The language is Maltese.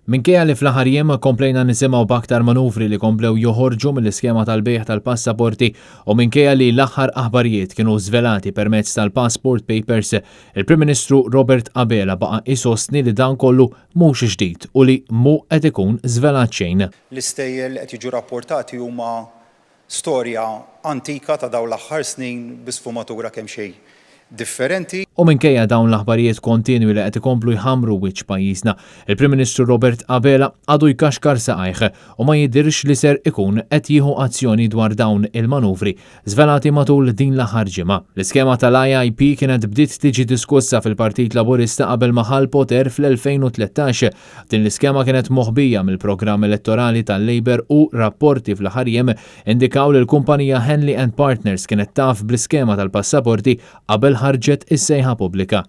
Minkejja li fl-aħħar jiem komplejna nisimgħu b'aktar manuvri li komplew joħorġu mill-iskema tal-bejgħ tal-passaporti u minkejja li l-aħħar aħbarijiet kienu żvelati permezz tal-Passport Papers, il-Prim Ministru Robert Abela baqa' isostni li dan kollu mhux ġdid u li mhu qed ikun żvelat xejn. L-istejjer li qed jiġu rapportati huma Storja antika ta' dawn l-aħħar snin bi sfumatura kemxejn differenti. U minkejja dawn l-aħbarijiet kontinwi li qed ikomplu jħammru wiċċ pajjiżna, il-Prim Ministru Robert Abela għadu jkaxkar saqajh u ma jidhirx li ser ikun qed jieħu azzjoni dwar dawn il-manuvri żvelati matul din l-aħħar ġimgħa. L-iskema tal-IIP kienet bdiet tiġi diskussa fil-Partit Laburista qabel ma ħa l-poter fl-2013. Din l-iskema kienet moħbija mill-programm elettorali tal-Labour u rapporti fl-aħħar jiem indikaw li l-kumpanija Henley and Partners kienet taf bl-iskema tal-passaporti qabel ħarġet is-sejħa pubblika.